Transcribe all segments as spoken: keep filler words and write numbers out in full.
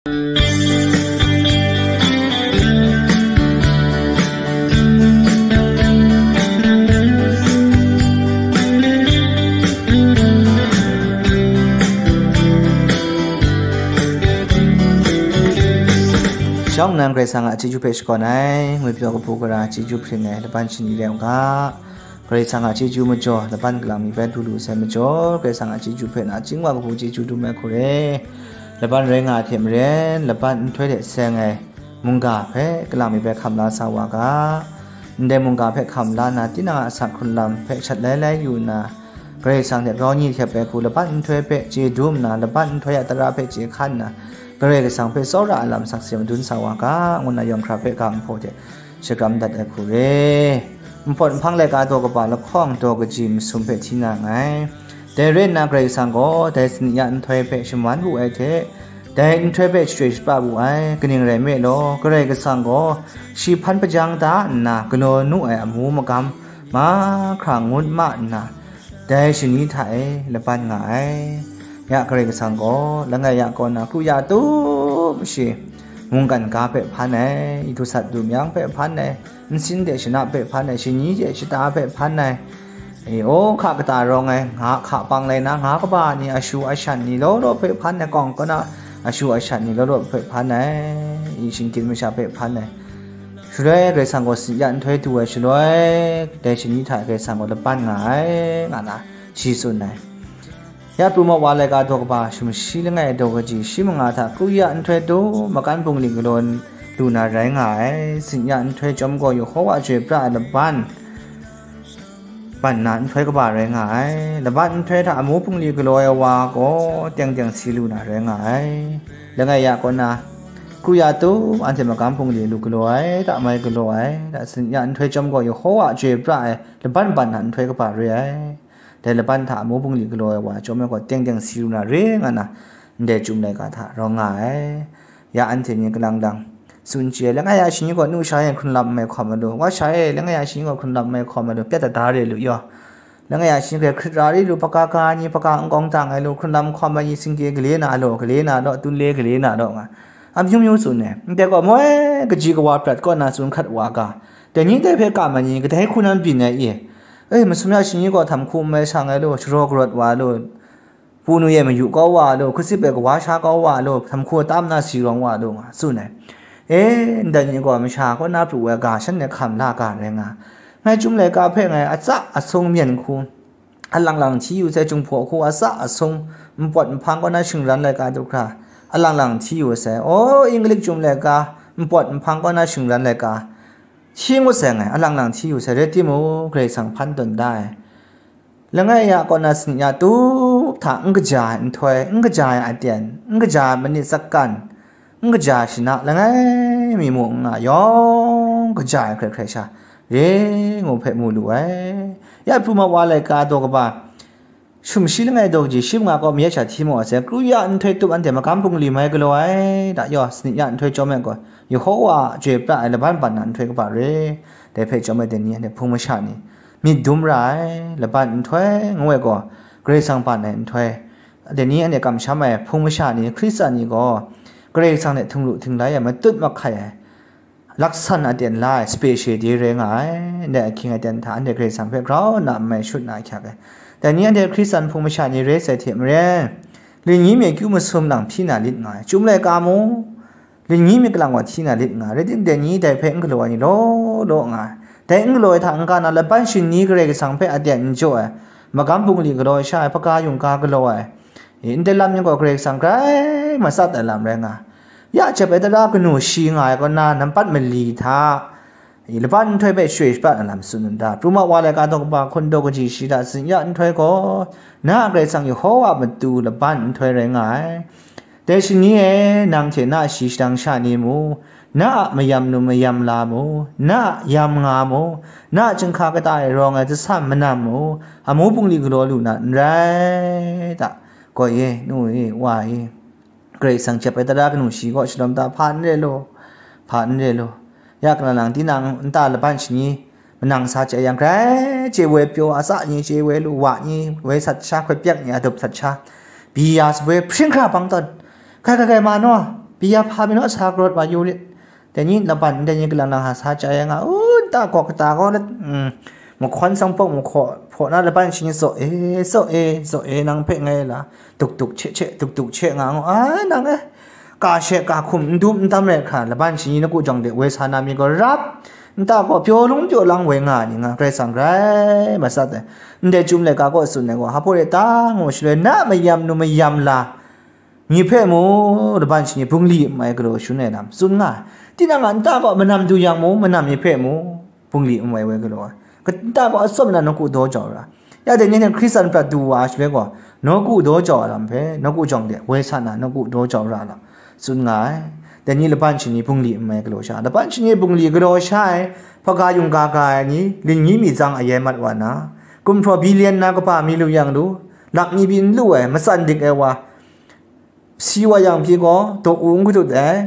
Shawng nnan Karai Kasang a chyeju hpe shakawn ai, ngwi pyaw kabu gara chyeju hpring ai laban shani rai u ga. Karai Kasang a chyeju majaw, laban kalang mi bai du lu sai majaw, Karai Kasang a chyeju hpe nachying wa kabu chyeju dum ai hku re. Laban rai nga ai hte maren, laban nhtoi hte seng ai mungga hpe kalang mi bai hkam la sa wa ga. Ndai mungga hpe hkam la nna, tinang a asak hkrun lam hpe shat lai lai yu nna, Karai Kasang hte grau nyi hkyep ai hku laban nhtoi hpe chye dum nna, laban nhtoi a tara hpe chye hkan nna, Karai Kasang hpe tsawra ai lam sakse madun sa wa ga, ngu nna yawng hkra hpe ga nhpaw hte shakram dat ai hku re. Npawt nhpang laika daw kaba lahkawng daw kaji masum hpe hti na nngai. Dai rai nna, Karai Kasang gaw dai sani ya nhtoi hpe shaman wu ai hte, dai nhtoi hpe shachyoi shapra wu ai, kaning rai nme law, Karai Kasang gaw shi hpan hpajang da nna galaw nu ai amu magam mahkra ngut ma nna, dai shani hta e laban nga ai. Ya Karai Kasang gaw langai ya kaw na kru ya tum shi, mungkan ga hpe hpan ai, du sat du myang hpe hpan ai, nsin de shana hpe hpan ai, shani de shata hpe hpan ai, e, o, hka kata rawng ai, nga hka pang lai na, nga kaba ni, ashu ashan ni law law hpe hpan ai, kawng kaw na ashu ashan ni law law hpe hpan ai, i shinggyim masha hpe hpan ai. Shaloi Karai Kasang gaw sani ya nhtoi du ai shaloi, dai shani hta Karai Kasang gaw laban nga ai, nga na shi tsun ai. Ya pru ma wa laika daw kaba, sumshi langai daw kaji shi manga hta kru ya nhtoi du, makan bungli galaw lu na rai nga ai. Sani ya nhtoi chyawm gaw Yehowa chyoi pra ai laban ban na nhtoi kaba rai nga ai. Laban nhtoi hta amu bungli galaw ai wa gaw teng teng si lu na rai nga ai. Langai ya kaw na, kru ya tum anhte magam bungli lu galaw ai, da mai galaw ai, da sani ya nhtoi chyawm gaw Yehowa chyoi pra ai laban ban na nhtoi kaba re ai. Dai laban hta amu bungli galaw ai wa chyawm ai gaw teng teng si lu na re nga na, ndai chyum laika hta rawng nga ai. Ya anhte ni kalang lang tsun chye ai, langai ya shani gaw nu sha e hkrun lam mai hkawm ai lu, wa sha e langai ya shani gaw hkrun lam mai hkawm ai lu, pyat da da re lu yaw. Langai ya shani gaw hkrit ra ri lu, paka ka ni, paka nkawng tang ai lu, hkrun lam hkawm ai ni singke gale na law, gale na law, tun le gale na law nga, amyu myu tsun ai. Ndai gaw moi kaji kawa prat kaw na tsun hkat wa ga, dai ni dai hpe kam ai ni kadai hku nan byin ai i? E, masum ya shani gaw htam hku n mai sang ai lu, sharaw karawt wa lu, pu nu e mayu kau wa lu, hkutsit e kawa sha kau wa lu, htam hku tam na si rawng wa lu nga tsun ai. E, ndai ni gaw masha kaw na pru ai ga shanhte hkam la ga rai nga. Ngai chyum laika hpe ngai atsa asung myen hku, alang lang hti yu sai, Jinghpaw hku atsa asung, npawt nhpang kaw na shingran laika du hkra, alang lang hti yu sai. O, English chyum laika, npawt nhpang kaw na shingran laika, hti ngut sai ngai, alang lang hti yu sai, rai timung, Karai Kasang hpan tawn da ai. Langai ya kaw na sani ya tup hta n kaja ai nhtoi, n kaja ai aten, n kaja ai manit sakan, n kaja ai shana, langai mi mung n nga yawng kaja ai hkrai hkrai sha, re ngu hpe mu lu ai. Ya pru ma wa laika daw kaba, sumshi langai daw kaji shi manga kaw mayat sha hti mu ai sai, kru ya nhtoi tup anhte magam bungli mai galaw ai, da yaw, sani ya nhtoi chyawm ai gaw, Yehowa chyoi pra ai laban ban na nhtoi kaba re. Dai hpe chyawm ai dai ni anhte hpung masha ni, myit dum ra ai, laban nhtoi ngu ai gaw, Karai Kasang ban ai nhtoi. Dai ni anhte kamsham ai hpung masha ni, Hkristan ni gaw, Karai Kasang hte htinglu htinglai ai, matut mahkai ai, laksan aten la ai, special day rai nga ai. Ndai ahkying aten hta anhte Karai Kasang hpe grau nna n mai shut na ahkyak ai. Dai ni anhte Hkristan hpung masha ni rai sai hte maren, lingyi mi akyu masum lang hpyi na lit nga ai. Chyum laika mu, lingyi mi kalang wa hti na lit nga ai. Rai timung, dai ni dai hpe n galaw ai ni law law nga ai. Dai n galaw ai hta n-ga na, laban shani Karai Kasang hpe aten n jaw ai, magam bungli galaw ai sha ai, hpaga yungga galaw ai, e, ndai lam ni gaw Karai Kasang grai matsat ai lam rai nga ai. Ya jep ai tara kanu shi nga ai kaw na, nampat mali hta, e, laban nhtoi hpe shachyoi shapra na lam tsun n ta? Pru ma wa laika daw kaba, hkun daw kaji shi hta sani ya nhtoi gaw, na a Karai Kasang Yehowa matu laban nhtoi rai nga ai. Dai shani e, nang hte na a shi shadang sha ni mu, na a mayam nu mayam la mu, na a yam nga mu, na a chyinghka kata e rawng ai zasan manam mu, amu bungli galaw lu na n rai ta? Gaw e, nu e, wa e, Karai Kasang jep ai tara kanu shi kaw shalawm ta, hpa n re law, hpa n re law. Ya kalang lang, tinang nta laban shani manang sa chye yang, grai chye woi pyaw, atsa ni chye woi lu, wa ni woi sat sha, hkoi pyak ni adup sat sha, bi ya saboi hpring hkra bang tawn, kai, kai, kai, ma naw, Pyi ya hpa mi naw sa karawt wa yu rit. Dai ni laban ndai ni kalang nang ha sa chya ya nga, u, nta gaw kata gaw let, mm, mahkawn sanghpawk mahkaw hpaw na laban shani tsaw e, tsaw e, tsaw e, nang hpe ngai la, tuk tuk che che, tuk tuk che nga ngu, ai, nang e, ka she ka hkum n dum n dam rai hkra, laban shani nawku jawng de woi sa na mi gaw rap, nta gaw pyaw lung pyaw lang woi nga ni nga, Karai Kasang grai matsat ai, ndai chyum laika kaw tsun ai gaw, hpa hpaw re ta ngu shaloi, na mayam nu mayam la, Ni hpe mu, laban shani bungli n mai galaw shangun ai lam tsun nga ai. Tinang a nta gaw manam du yang mu, manam ni hpe mu, bungli n mai woi galaw ai. Ka-, nta gaw atsawm na nawku daw jau ra. Ya dai ni hte Hkristan prat du wa ai shaloi gaw, nawku daw jau ai lam hpe, nawku jawng de woi sa na nawku daw jau ra lam tsun nga ai. Dai ni laban shani bungli n mai galaw sha, laban shani bungli galaw sha ai, hpaga yungga ga ai ni, lingyi mi tsang ayai mat wa na, gumhpraw bilian na kaba mi lu yang lu, lak ni byin lu ai, matsan dik ai wa, Si wa yang pyi gaw, daw u n gadut ai.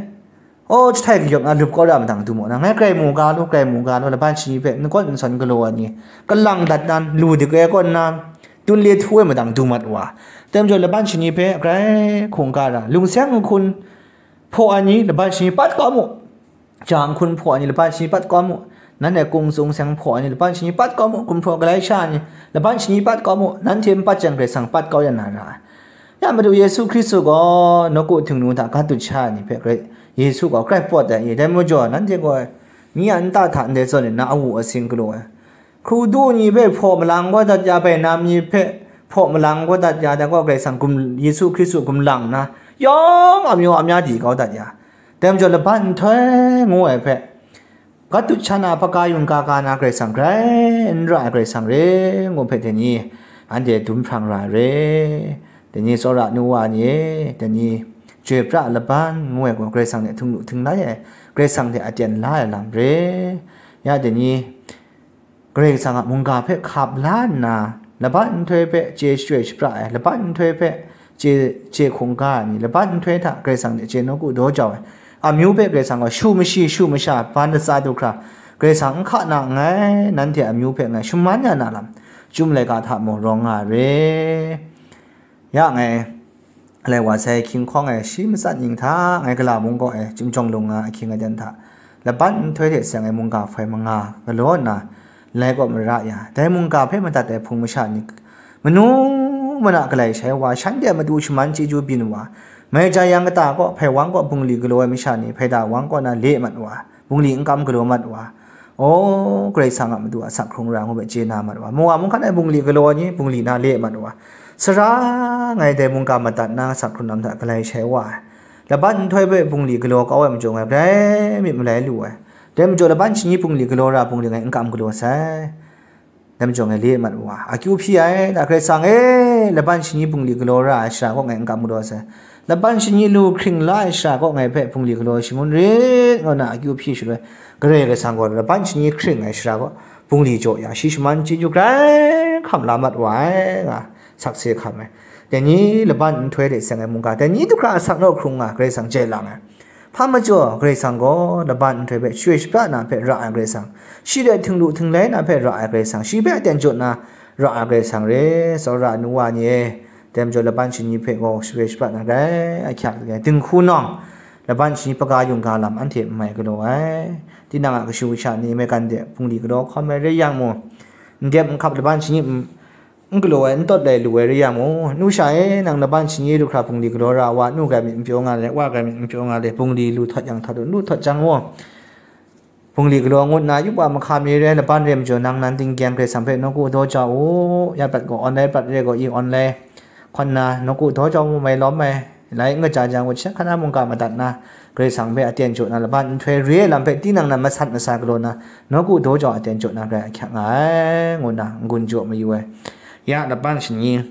Aw, jahtai kayawp na lup kau ra madang du mu na, ngai grai mu ga lu, grai mu ga lu, laban shani hpe n kawn n sawn galaw ai ni, kalang dat nan, lu dik ai kawn na, tun le htu ai madang du mat wa. Dai majaw laban shani hpe grai hkungga ra, lungseng nhkun hpaw ai ni, laban shani pat kau mu. Jang hkun hpaw ai ni laban shani pat kau mu, nanhte kung tsung seng hpaw ai ni laban shani pat kau mu, gumhpraw galai sha ai ni laban shani pat kau mu, nanhte n pat jang Karai Kasang pat kau ya na ra ai. Ya Madu Yesu Hkristu gaw nawku htingnu hta gat dut sha ai ni hpe Karai Yesu gaw grai pawt ai, dai majaw nanhte gaw mi a nta hta ndai zawn e na awu asing galaw ai. Hkrudu ni hpe hpaw malang kau dat ya, bainam ni hpe hpaw malang kau dat ya, dai gaw Karai Kasang gum, Yesu Hkristu gumlang nna, yawng amyu amya di kau dat ya. Dai majaw laban nhtoi ngu ai hpe, gat dut sha na hpaga yungga ga na Karai Kasang grai n ra ai Karai Kasang re ngu hpe dai ni, anhte dum hprang ra ai re. Dai ni tsawra nu wa ni e, dai ni chyoi pra laban ngu ai gaw Karai Kasang hte htingnu htinglai ai, Karai Kasang hte aten la ai lam re. Ya dai ni, Karai Kasang a mungga hpe hkap la nna, laban nhtoi hpe chye shachyoi shapra ai, laban nhtoi hpe chye, chye hkungga ai ni, laban nhtoi hta Karai Kasang hte chye nawku daw jau ai, amyu hpe Karai Kasang gaw shu mashi, shu masha, ban latsa du hkra, Karai Kasang n hka na nngai, nanhte amyu hpe ngai shaman ya na lam, chyum laika hta mung rawng nga ai re. Ya ngai, Lai wa sai hkying hkawng e shi matsat ning hta ngai gala mung kaw e chyum jawng lung nga ahkying aten hta, laban nhtoi hte seng ai mungga hpoi manga galaw nna, lai kaw mara ya, dai mungga hpe madat ai hpung masha ni, manu mana galai shai wa, shanhte a matu shaman chyeju byin wa, mai ja yang kata kaw, hpai wang kaw bungli galaw ai masha ni, hpai da wang kaw na le mat wa, bungli n kam galaw mat wa, O, Karai Kasang a matu a asak hkrung ra ngu hpe chye na mat wa, mawa mung hkan ai bungli galaw ni, bungli na le mat wa, sara ngai dai mungga madat na asak hkrung lam hta galai shai wa ai, laban nhtoi hpe bungli galaw kau ai majaw ngai grai myit malai lu ai, dai majaw laban shani bungli galaw ra bungli ngai n kam galaw sai, dai majaw ngai le mat wa, akyu hpyi ai, da Karai Kasang e, laban shani bungli galaw ra ai shara kaw ngai n kam galaw sai, laban shani lu hkring la ai shara kaw ngai hpe bungli galaw shangun rit, ngu na akyu hpyi shaloi, Karai Kasang gaw laban shani hkring ai shara kaw bungli jaw ya, shi shaman chyeju grai hkam la mat wa ai, nga sakse hkam ai. Dai ni laban nhtoi hte seng ai mungga, dai ni du hkra asak naw hkrung nga Karai Kasang chye lang ai. Hpa majaw Karai Kasang gaw laban nhtoi hpe shachyoi shapra na hpe ra ai Karai Kasang, shi hte htinglu htinglai na hpe ra ai Karai Kasang, shi hpe aten jaw na ra ai Karai Kasang re, tsawra nu wa ni e. Dai majaw laban shani hpe gaw shachyoi shapra na grai ahkyak ai, dinghku nawng, laban shani hpaga yungga lam anhte n mai galaw ai. Tinang a kashu kasha ni maigan de bungli galaw hkawm ai rai yang mung, n dep n hkap laban shani n, n galaw ai, n tawt lai lu ai rai yang mung, nu sha e, nang laban shani du hkra bungli galaw ra wa, nu grai myit n pyaw nga le, wa grai myit n pyaw nga le, bungli lu htawt yang htawt u, lu htawt jang mung, Bungli galaw ngut na yup wa mahka mi re, laban re majaw nang nan tinggyang Karai Kasang hpe nawku daw jau u. Ya prat gaw online prat re gaw i online hkawn na nawku daw jau mu mai lawm ai. Lai n kaja jang, wut sha hkana mungga madat na, Karai Kasang hpe aten jaw na, laban nhtoi re ai lam hpe tinang nan masat masa galaw na, nawku daw jau aten jaw na grai ahkyak nga ai, ngu na n-gun jaw mayu ai. Ya laban shani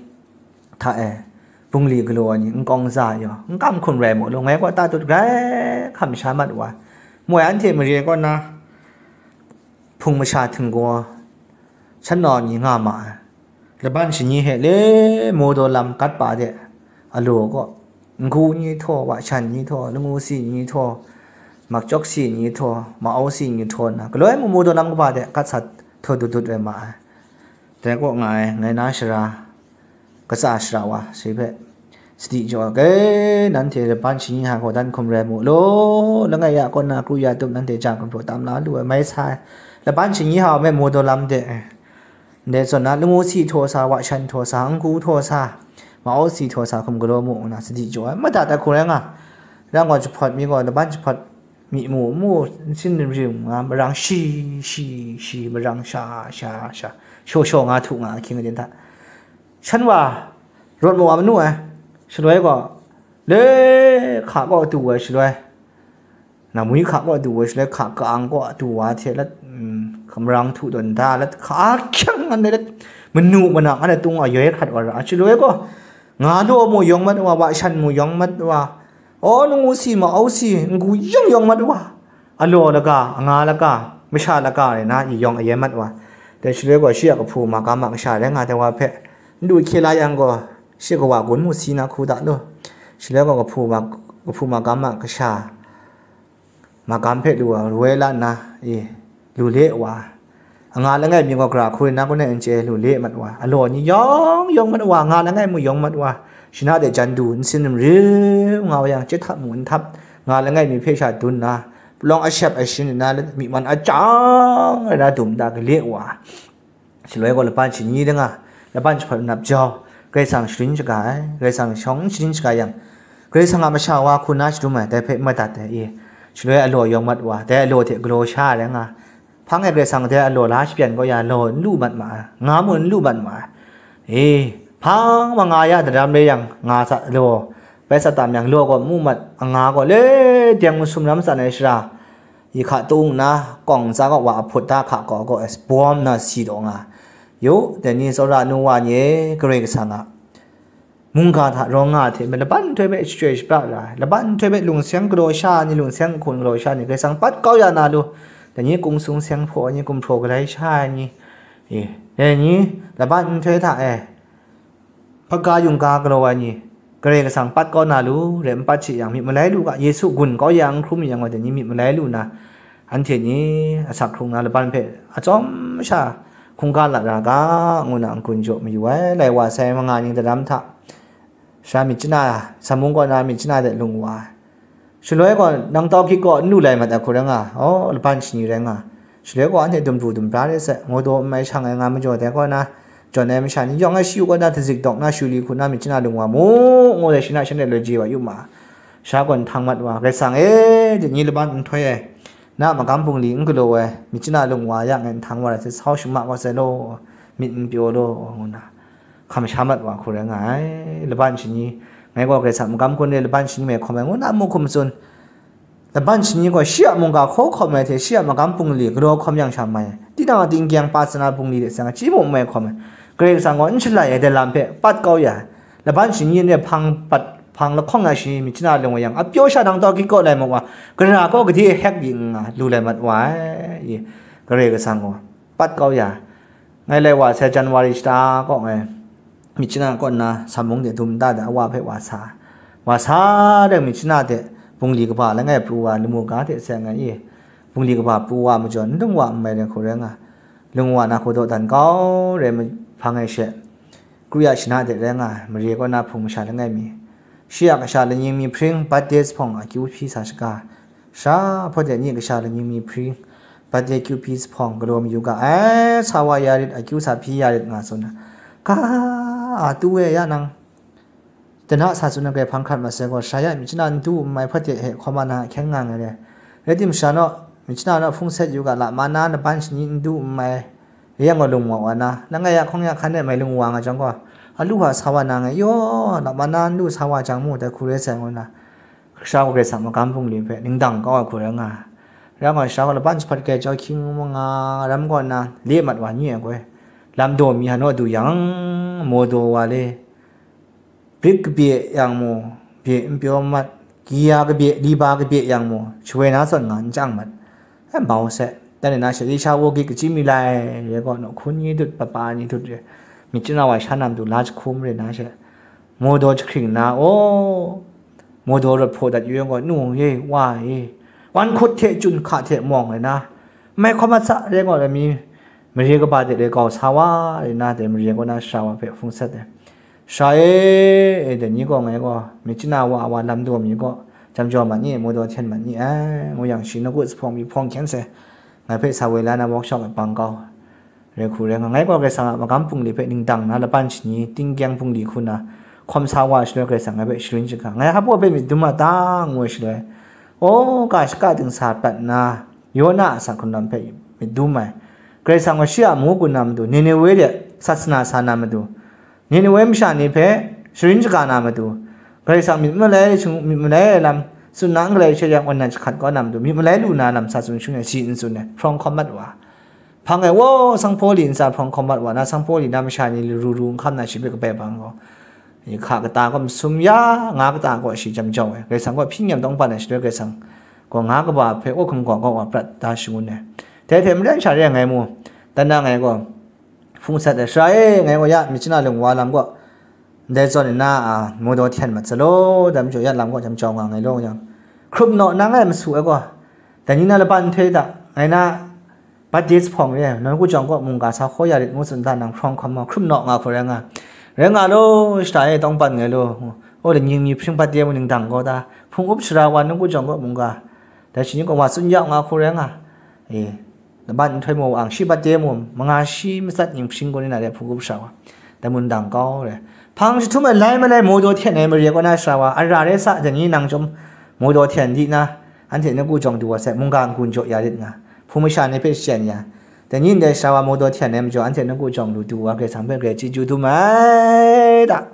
hta e, bungli galaw ai ni nkau nza yaw, n kam hkum rai mu law, ngai kaw ta tut grai hkam sha mat wa. Moi anhte mare kaw na, hpung masha htinggaw, shanau ni nga ma ai. Laban shani hte le Mawdaw lam gat pa de, a law kaw, Ngu ni htaw, Washan ni htaw, Langu si ni htaw, Makjawk si ni htaw, Ma-au si ni htaw nna, galoi mung Mawdaw lam kaba de gat sa htaw dut dut rai ma ai. Dai kaw nga ai, ngai na shara, katsa shara wa, shi hpe, Sadi jaw ai, nanhte laban shayi hta gaw dan hkum rai mu law, langai ya kaw na kru ya tup nanhte ja gumhpraw tam la lu ai, mai sa ai. Laban shayi hta me mu daw lam de. Ndai zawn na, lamu si htaw sa, wa shan htaw sa, n-gu htaw sa, ma-au si htaw sa, hkum galaw mu nna sadi jaw ai. Madat ai hku rai nga, rang gaw jahpawt mi gaw, laban jahpawt mi mu, mu, nsin rim rim nga, marang shi, shi, shi, marang sha, sha, sha, shaw shaw nga htu nga ahkying aten hta. Shan wa, rawt mawa manu ai, shaloi gaw, le hka kaw du ai shaloi, namwi hka kaw du ai shaloi, hka ka-ang kaw du wa hte lat, mm, hka marang htu tawn da lat, hka ahkyang an lat, manu manang an tung ayoi hkrat wa ra, shaloi gaw, nga law mu yawng mat wa, wa shan mu yawng mat wa, aw, lamu si ma-au si, n-gu yawng yawng mat wa, alaw laga, anga laga, masha laga rai na, i yawng ayen mat wa. Dai shaloi gaw, shi a kahpu magam a kasha rai nga ai wa hpe, n du hkye la yang gaw, shi kawa gun mu si na hku da lu. Shaloi gaw, kahpu ma-, kahpu magam a kasha, magam hpe lu wa, roi la nna, e, lu le wa. Anga langai mi gaw gara hku rin na, kun e n chye lu le mat wa, alaw ni yawng yawng mat wa, nga langai mu yawng mat wa, shana de jan du, nsin rim rim nga wa yang, chye htap mu n htap, nga langai mi hpe sha dun na, palawng ashep ashin na, myi man ajang ai na dum da gale wa. Shaloi gaw laban shayi da nga, laban jahpawt nap jau, Karai Kasang sharin shaga ai, Karai Kasang shawng sharin shaga yang, Karai Kasang a masha wa hku na shadum ai, dai hpe madat ai, e, shaloi alaw yawng mat wa, dai alaw hte galaw sha ai rai nga, hpang e Karai Kasang dai alaw la shapyan kaw ya law n lu mat ma ai, nga mu n lu mat ma ai. E, hpang ma nga ya daram re yang, nga sa law, bai sa tam yang, law gaw mu mat, anga gaw le deng masum ram san ai shara, i hka tung nna, kawng ntsa gaw wa ahput da hka kaw gaw bawm nna si taw nga. Yu, dai ni tsawra nu wa ni e, Karai Kasang a mungga hta rawng nga hte, laban nhtoi hpe shachyoi shapra ra ai, laban nhtoi hpe lungseng galaw sha ai ni, lungseng hkun galaw sha ai ni, Karai Kasang pat kau ya na lu, dai ni kung sung seng hpaw ai ni, gumhpraw galai sha ai ni, e, dai ni laban nhtoi hta e, hpaga yungga galaw ai ni, Karai Kasang pat kau na lu, rai n pat shi yang, myit malai lu ga, Yesu gun kau ya n hkrum yang gaw, dai ni myit malai lu na, anhte ni asak hkrung na laban hpe atsawm sha hkungga lat ra ga, ngu na n-gun jaw mayu ai, lai wa sai manga ning daram hta, sha myit chana, Samung kaw na myit chana de lung wa ai. Shaloi gaw, nang tau hkyit kaw n lu lai mat ai hku rai nga, aw, laban shayi rai nga. Shaloi gaw, anhte dum pru dum pra re sai, modaw n mai shang ai nga majaw dai kaw na, jawn ai masha ni yawng ai shi u kaw na, dazik dawk na, shuli hku na, myit chana lung wa mu, ngu sai, shi na shanhte loi je wa yu ma. Sha gaw nhtang mat wa, Karai Kasang e, dai ni laban nhtoi ai, na a magam bungli n galaw ai, myit chana lung wa yang e nhtang wa ra sai, sau shama kau sai law, myit n pyaw law, ngu na, hkam sha mat wa hku rai nga ai. Laban shayi, ngai gaw Karai Kasang magam hkun re, laban shayi mai hkawm ai, ngu na mu hkum tsun. Laban shayi gaw shi a mungga hkaw hkawm ai hte, shi a magam bungli galaw hkawm yang sha mai ai. Tinang a tingkyang pa sana bungli de seng ai, chyeju mai hkawm ai. Karai Kasang gaw n shalai ai dai lam hpe pat kau ya ai. Laban shayi n re hpang pat, hpang lahkawng na shayi myit chana lung wa yang, apyaw sha nang tau hkyit kaw lai ma wa, gara kaw gade hek yin nga lu lai mat wa ai. Karai Kasang gaw pat kau ya ai. Ngai lai wa sai January shata kaw ngai myit chana kaw nna Samung de dum da da wa hpe wa sa. Wa sa de myit chana de bungli kaba langai pru wa lamu ga de sai ngai i. Bungli kaba pru wa majaw n lung wa n mai rai hku rai nga. Lung wa na hku dawdan kau rai ma-, hpang ai she. Kru ya shana de rai nga ai, mare kaw na hpung masha langai mi. Shi a kasha lanying mi hpring, birthday hpawng akyu hpyi sa shaga. Sha hpawt de ni kasha lanying mi hpring, birthday kyu hpyi hpawng galaw mayu ga ai, sa wa ya rit, akyu sa hpyi ya rit nga tsun ai. Ga, a tu e ya nang, dana sa tsun ai hpang hkrat mat sai gaw, sha ya myit chana n du n mai hpawt de he hkawm na hkyen nga ai re. Rai tim sha naw, myit chana naw hpung set yu ga, la ma na laban shayi n du n mai, Yang gaw lung wa wa na, langai ya hkawng ya hkan e mai lung wa nga jang gaw, a lu hpa sa wa na ngai, yaw, lap ma na n lu sa wa jang mu, dai hku rai sai ngu na, kasha gaw Karai Kasang magam bungli hpe ning dang kau ai hku rai nga ai. Rai nga, sha gaw laban jahpat kai jau hkying manga ram kaw nna, le mat wa ni ai goi, lam daw mi hanu du yang, maw daw wa le, Brik kabye yang mu, bye n pyaw mat, giya kabye, liba kabye yang mu, shawoi na zawn nga n chyang mat. E, mau se, dan e na shari sha wo gyi kachyi mi lai, ye gaw, nawk hkun ni dut, papa ni dut re, myit chana wa sha nam du la jahkum re na she, maw daw jahkring na, o, maw daw rawt hpaw dat yu yang gaw, nu ye, wa ye, wan hkut hte chun hka hte mawng re na, mai hkawm mat sa, re gaw, mi mare kaba de re kau sa wa, re na, dai mare kaw na sara wa hpe hpung sat ai. Sha e, e, dai ni gaw ngai gaw, myit chana wa wa lam daw mi gaw, jam jaw mat ni, mu daw hten mat ni, ai, ngu yang shi nawku zuphpawng mi hpawng hkyen se, ngai hpe sa woi la na workshop e bang kau. Rai hku rai nga, ngai gaw Karai Kasang a magam bungli hpe ningdang na, laban shani, tingkyang bungli hku na, hkawm sa wa shaloi Karai Kasang ngai hpe sharin shaga, ngai hpa hpe myit dum ma ta, ngu ai shaloi, o, ka shaka dingsa prat nna, Yona a sa hkrun lam hpe myit dum ai. Karai Kasang gaw shi a amu gun na matu, Ninewe de sasana sa na matu, Ninewe masha ni hpe sharin shaga na matu, Karai Kasang myit malai, myit malai ai lam tsun na n galai she yang, wan nan jahkrat kau na matu, myit malai lu na lam sa tsun shangun ai, si n tsun ai, hprawng hkawm mat wa. Hpang e, wo, sanghpaw li ntsa hprawng hkawm mat wa na, sanghpaw li na masha ni ru ru n hkam na, shi hpe kabai bang gaw, hka kata gaw masum ya, nga kata gaw shi jam jau ai, Karai Kasang gaw hpyi nyam tawng ban ai shaloi, Karai Kasang gaw nga kaba hpe, o, hkum gaw gaw wa prat da shangun ai. Dai hte maren sha re ai ngai mu, dan na ngai gaw, hpung sat ai, Sara e, ngai gaw ya myit chana lung wa lam gaw, ndai zawn nna, a, mu daw hten mat sa law, dai majaw ya lam gaw jam jau nga ngai law yang, hkrup naw na ngai masu ai gaw, dai ni na laban nhtoi hta, ngai na, Birthday jahpawng re, nawku jawng kaw mungga sa hkaw ya rit ngu tsun da nang hprawng hkawm ma, hkrum naw nga hku rai nga. Rai nga law, shata e tawng pan ngai law, o, lanying mi hpring birthday mu ningdang gaw da, hpung up sara wa nawku jawng kaw mungga, dai shi ni gaw wa tsun ya nga hku rai nga. E, laban nhtoi mu ang, shi birthday mu, manga shi matsat ning hpring gaw ni na de hpung up sara wa. Dai mundang kau re. Hpang jahtum ai lai malai, mawdaw hten ai mare kaw na sara wa, ara rai sa, dai ni nang chyawm mawdaw hten di na, anhte nawku jawng du wa sai, mungga n-gun jaw ya rit nga, hpung masha ni hpe shachyen ya, dai ni ndai sara wa mawdaw hten ai majaw, anhte nawku jawng lu du wa, Karai Kasang hpe grai chyeju dum ai ta.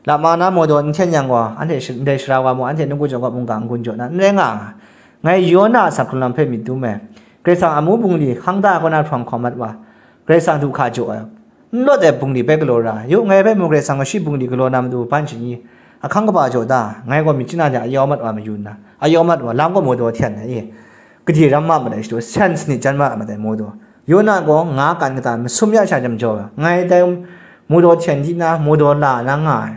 Lama na mawdaw n hten yang gaw, anhte sh-, ndai sara wa mung, anhte nawku jawng kaw mungga n-gun jaw na, n rai nga nga. Ngai Yona a sa hkrun lam hpe myit dum ai. Karai Kasang a amu bungli, hkang da kaw na hprawng hkawm mat wa, Karai Kasang du hka jaw ai. N lawt ai bungli bai galaw ra, yu, ngai bai mung Karai Kasang gaw shi bungli galaw na matu ban shani, ahkang kaba jaw da, ngai gaw myit chana de ayau mat wa mayu nna, ayau mat wa, lam gaw mawdaw hten ai, e, gade ram ma madai shadu, sen sanit jan ma madai mawdaw. Yona gaw nga kan kata masum ya sha jam jaw ai, ngai dai mawdaw hten di na, mawdaw la na nga ai.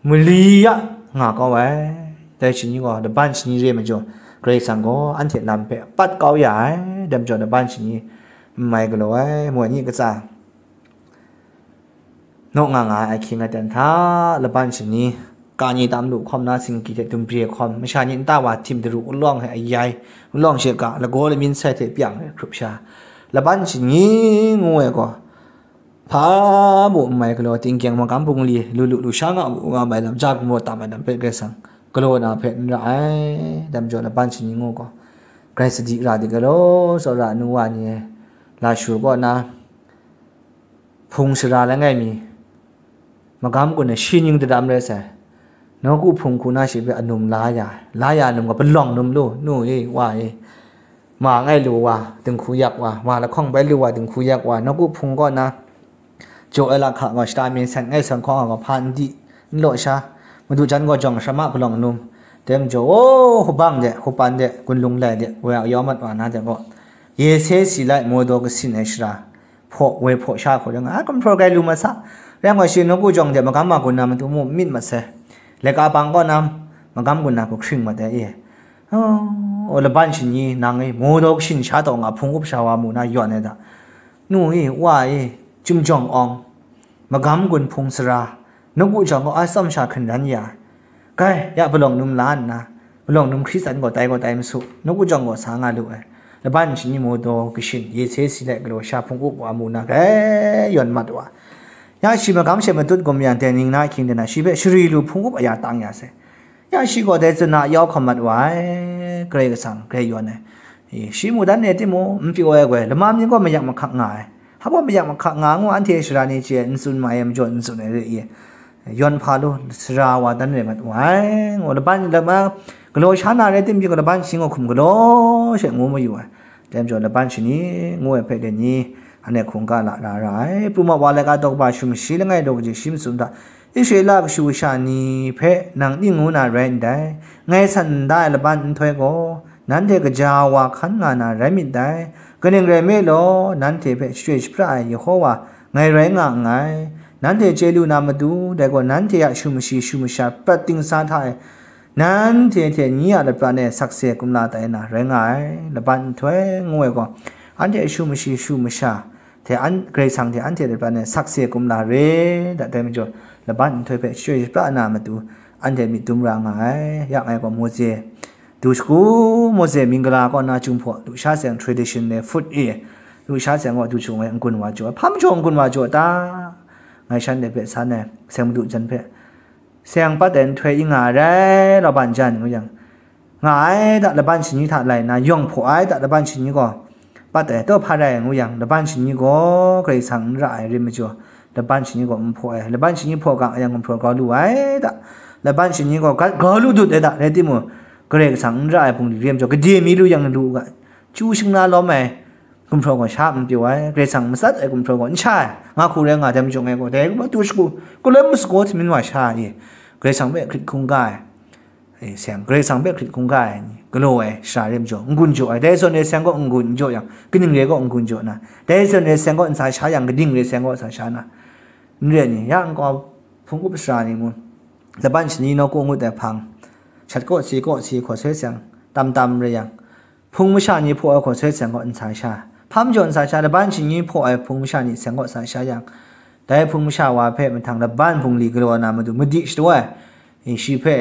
Mali ya nga kau ai. Dai shani gaw, laban shani re majaw, Karai Kasang gaw anhte lam hpe apat kau ya ai, dai majaw laban shani n mai galaw ai, mawni katsa naw nga nga ai ahkying aten hta, laban shani, ka ni tam lu hkawm na singgi hte dumbre hkawm, masha ni nta wa htim daru, ulawng hte ayai, ulawng sheka, lagaw lamyin sai hte pyang ai hkrup sha, laban shani ngu ai gaw, hpa mung n mai galaw, tingkyang magam bungli, lu lu lu sha nga u nga mai lam, ja gumraw tam ai lam hpe Karai Kasang galaw na hpe n ra ai, dai majaw laban shani ngu gaw, grai sadi ra di galaw, tsawra nu wa ni, lashu kaw na, hpung sara langai mi, magam gun ai shi ning dadam rai sai. Nawku hpung hku na shi hpe anum la ya ai, la ya num gaw palawng num lu, nu e, wa e, ma ngai lu wa, dinghku yak wa, ma lahkawng bai lu wa, dinghku yak wa, nawku hpung kaw na, jaw ai lahka gaw shata mi nsen ngai san hkawng ai gaw hpa n di, n law sha, madu jan gaw jawng shama palawng num, dai majaw, o, hubang de, hupan de, gunlung lai de, wa yau mat wa na de gaw, ye se si lai, mawdaw kasin ai shara, hpaw woi hpaw sha hku rai nga, a, gumhpraw gai lu ma sa. Rai nga shi nawku jawng de magam ma gun na matu mu myit ma sai. Laika bang kaw na magam gun na hku hkring mat ai e. O, laban shani nang e, mawdaw kashin sha taw nga hpung up sha wa mu na yawn ai da. Nu e, wa e, chyum jawng awng, magam gun hpung sara, nawku jawng kaw a tsawm sha hkringran ya ai. Kai, ya palawng num la nna, palawng num hkri tsan gaw tai gaw tai masu, nawku jawng gaw sa nga lu ai. Laban shani mawdaw kashin, ye se si let galaw sha hpung up wa mu na grai yawn mat wa. Ya shi magam she matut gum yang, dai ning na ahkying de na, shi hpe shari lu hpung up aya tang ya sai. Ya shi gaw dai tsun na yau hkam mat wa ai, Karai Kasang, grai yawn ai. E, shi mungdan e timung, n pyaw ai goi, lama mi gaw mayak mahkak nga ai. Hpa gaw mayak mahkak nga ngu anhte sara ni chye ai, n tsun mai ai majaw n tsun ai re i, yawn hpa lu, sara wa dan rai mat wa ai, ngu laban lama, galaw sha na rai timung, laban shani gaw hkum galaw she ngu mayu ai. Dai majaw laban shani ngu ai hpe dai ni, anhte hkungga lara ra ai. Pru ma wa laika daw kaba shum shi langai daw kaji shi matsun hta, Israela kashu kasha ni hpe nang ning ngu na rai ndai, ngai san nda ai laban nhtoi gaw, nanhte kaja wa hkan nga na rai myit dai. Kaning rai nme law, nanhte hpe shachyoi shapra ai Yehova ngai rai nga nngai. Nanhte chye lu na matu, dai gaw nanhte a shu mashi shu masha prat dingsa hta e, nanhte hte nye a lapran e sakse kumla tai na rai nga ai. Laban nhtoi ngu ai gaw, anhte a shu mashi shu masha hte an, Karai Kasang hte anhte lapran e sakse kumla re, da dai majaw, laban nhtoi hpe shachyoi shapra na matu, anhte myit dum ra nga ai. Ya ngai gaw Mose, du shagu Mose mingkala kaw na Jinghpaw lusha seng tradition le food e, lusha seng gaw du shagu ngai n-gun wa jaw, hpa majaw n-gun wa jaw ta? Ngai shanhte hpe san ai, seng madu jan hpe, seng pat ai nhtoi i nga ai rai, laban jan ngu yang, nga ai da, laban shani hta lai nna, yawng hpaw ai da, laban shani gaw pat ai, taw hpa rai ngu yang, laban shani gaw Karai Kasang n ra ai rim majaw, laban shani gaw n hpaw ai, laban shani hpaw ga yang, gumhpraw grau lu ai da, laban shani gaw gat grau lu dut ai da, rai timung, Karai Kasang n ra ai bungli rim majaw, gade mi lu yang lu u ga, chyu shingna lawm ai, gumhpraw gaw sha n pyaw ai, Karai Kasang matsat ai gumhpraw gaw n sha ai, nga hku rai nga ai, dai majaw ngai gaw, dai gaw du shagu, galoi masagaw hte myin wa sha ai, Karai Kasang hpe hkrit hkungga ai, e, seng, Karai Kasang hpe hkrit hkungga ai ni, galaw ai, shara re majaw, n-gun jaw ai, dai zawn re seng gaw n-gun n jaw yang, kaning re gaw n-gun jaw na, dai zawn re seng gaw n sa sha yang, kaning re seng gaw sa sha na, n re ai ni, ya nkau hpung up sara ni mung, laban shani nawku ngut ai hpang, shat kaw si kaw si hkaw soi seng, tam tam re yang, hpung masha ni hpaw ai hkaw soi seng gaw n sa sha, hpa majaw n sa sha, laban shani hpaw ai hpung masha ni seng gaw sa sha yang, dai hpung masha wa hpe mahtang laban bungli galaw na matu madi shadaw ai, e, shi hpe,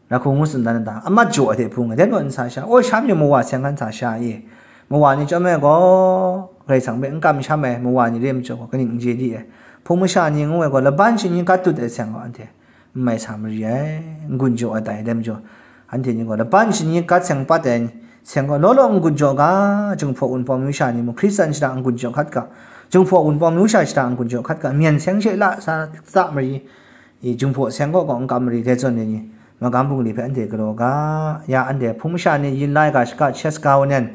ra hku ngu tsun dan da, amat jaw ai hte hpung ai, dai naw n sa sha, o, sha mayu mawa seng hkan sa sha e, mawa ni chyawm ai gaw, Karai Kasang hpe n kamsham ai mawa ni re majaw gaw, kaning n chye di ai, hpung masha ni ngu ai gaw, laban shani gat dut ai seng gaw, anhte n mai sa mari ai, n-gun jaw ai tai, dai majaw, anhte ni gaw laban shani gat seng pat ai seng gaw, law law n-gun jaw ga, Jinghpaw Wunpawng myu sha ni mung, Hkristan shada n-gun jaw hkat ga, Jinghpaw Wunpawng myu sha shada n-gun jaw hkat ga, myen seng she la sa tsa mari, i, Jinghpaw seng gaw kaw n kam mari, dai zawn re ni, magam bungli hpe anhte galaw ga, ya anhte hpung masha ni yin la ai ga shaka, Thesalonika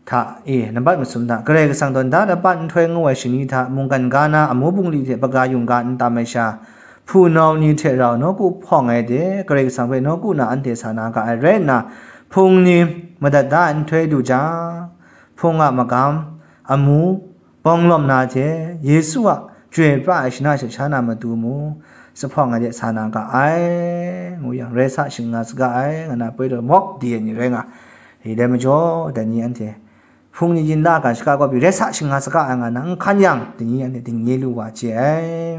hta, e, nambat masum hta, Karai Kasang tawn da laban nhtoi ngu ai shani hta, mungkan ga na amu bungli hte hpaga yungga n tam ai sha, hpunau ni hte rau nawku hpawng ai de, Karai Kasang hpe nawku na anhte sa na ga ai rai nna, hpung ni madat da ai nhtoi du jang, hpung a magam, amu, bawng lawm na hte, Yesu a chyoi pra ai shana shaja na matu mung, zuphpawng ai de sa na ga ai, ngu yang, rai sa shingnga saga ai, nga na poi taw mawk di ai ni rai nga, i, dai majaw, dai ni anhte, hpung ni yin la ga shaka kaw pyi, rai sa shingnga saga ai, nga na n hkan yang, dai ni anhte dingnye lu wa chye ai.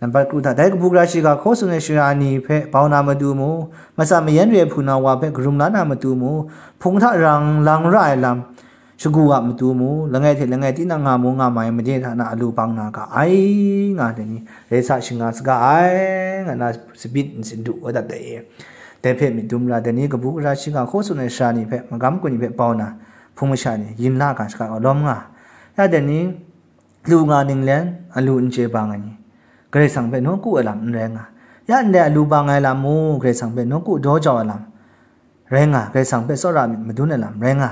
Nambat kru hta, dai kabu gara shiga hkaw tsun ai sara ni hpe bau na matu mung, matsan mayan re ai hpunau wa hpe karum la na matu mung, hpung hta rang lang ra ai lam, shagu a matu mung, langai hte langai tinang nga mu nga ma ai made hta na alu bang na ga ai, nga ai ni, rai sa shingnga saga ai, nga na sabit n sin du wa dat ai. Dai hpe myit dum ra, dai ni kabu gara shiga hkaw tsun ai sara ni hpe, magam kun ni hpe bau na, hpung masha ni, yin la ga shaka gaw lawm nga. Ya dai ni, lu nga ninglen, alu n chye bang ai ni, Karai Kasang hpe nawku ai lam n rai nga. Ya ndai alu bang ai lam mung, Karai Kasang hpe nawku daw jau ai lam rai nga, Karai Kasang hpe tsawra myit madun ai lam rai nga.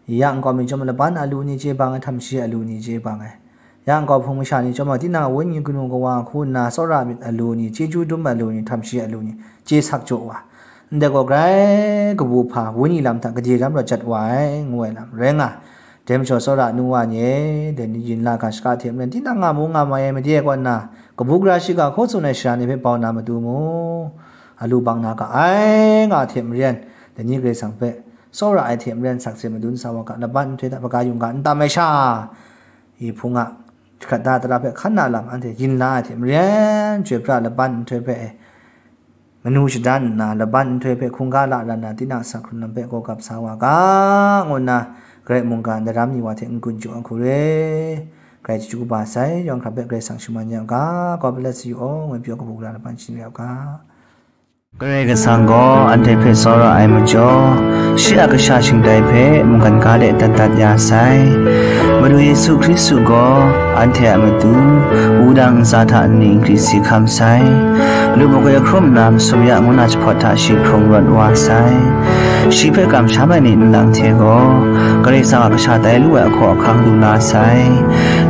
Ya nkau mi chyawm laban alu ni chye bang ai, htam shi alu ni chye bang ai. Ya nkau hpung masha ni chyawm tinang a wenyi kanu kawa hku nna tsawra myit alu ni, chyeju dum alu ni, htam shi alu ni chye sak jaw wa. Ndai gaw grai kabu hpa wenyi lam hta gade lam rawt jat wa ai, ngu ai lam rai nga. Dai majaw tsawra nu wa ni e, dai ni yin la ga shaka hte maren, tinang nga mu nga ma ai made kaw nna, kabu gara shiga hkaw tsun ai sara ni hpe bau na matu mung, alu bang na ga ai, nga hte maren, dai ni Karai Kasang hpe tsawra ai hte maren sakse madun sa wa ga, laban nhtoi hta hpaga yungga n tam ai sha, i hpung a hkrat da tara hpe hkan na lam anhte yin la ai hte maren, chyoi pra laban nhtoi hpe manu shadan nna, laban nhtoi hpe hkungga la ra nna, tinang asak hkrun lam hpe gaw gap sa wa ga, ngu nna, Karai mungga ndaram ni wa hte n-gun jaw ai hku re, Karai chyeju kaba sai, yawng hkra hpe Karai Kasang shaman ya u ga, God bless you all, ngu pyaw kabu gara laban shani ra u ga. Karai Kasang gaw anhte hpe tsawra ai majaw, shi a kasha shingtai hpe mungkan ga de dat dat ya sai. Madu Yesu Hkristu gaw anhte a matu, wudang ntsa hta nni nkri si hkam sai. Lu magwi ahkrum nna masum ya ngu na jahpawt hta shi hkrung rawt wa sai. Shi hpe kamsham ai ni nlang hte gaw, Karai Kasang a kasha tai lu ai ahkaw ahkang lu la sai.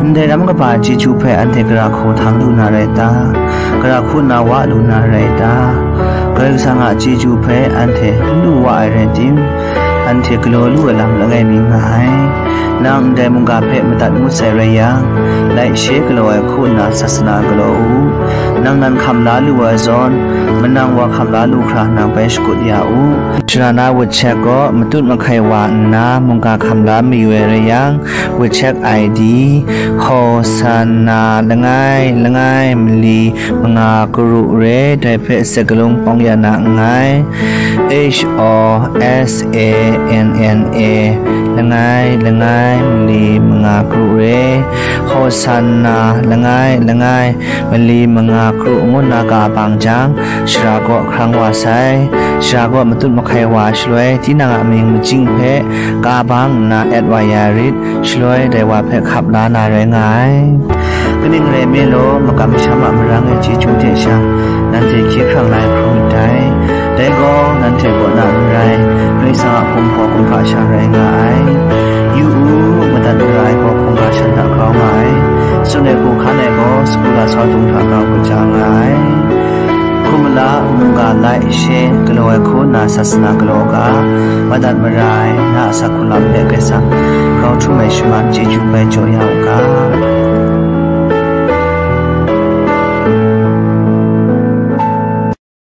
Ndai ram kaba chyeju hpe anhte gara hku htang lu na rai ta? Gara hku na wa lu na rai ta? Karai Kasang a chyeju hpe anhte n lu wa ai rai tim, anhte galaw lu ai lam langai mi nga ai. Nang ndai mungga hpe madat ngut sai rai yang, Lai she galaw ai hku nna sasana galaw u. Nang nan hkam la lu ai zawn, manang wa hkam la lu hkra nang bai shakut ya u. Shara na WeChat gaw matut mahkai wa nna mungga hkam la mayu ai rai yang, WeChat I D, Hosanna langai langai mali manga karu re, dai hpe sakalung pawng ya na nngai. H O S A N N A, langai langai mali manga karu re, Hosanna langai langai mali manga karu ngu nna ka bang jang, shara gaw hkrang wa sai. Shara gaw matut mahkai wa shaloi, tinang a mying majing hpe ka bang nna et wa ya rit, shaloi dai wa hpe hkap la na rai nga ai. Kaning rai nme law, makam masham a marang e chyeju hte sha, nanhte hkye hkrang lai hkrum myit dai. Dai gaw, nanhte kaw na n rai, Karai Kasang a hkum gaw hkungga sha rai nga ai. Yu u, madat mara ai gaw hkungga shan hta grau nga ai. Tsun ai hku hkan ai gaw, sagu lasau dung hta grau kaja nga ai. Hkum mala, mungga lai she galaw ai hku nna sasana galaw ga, madat mara ai na a asak hku lam hpe Karai Kasang grau htum ai shaman chyeju bai jaw ya u ga.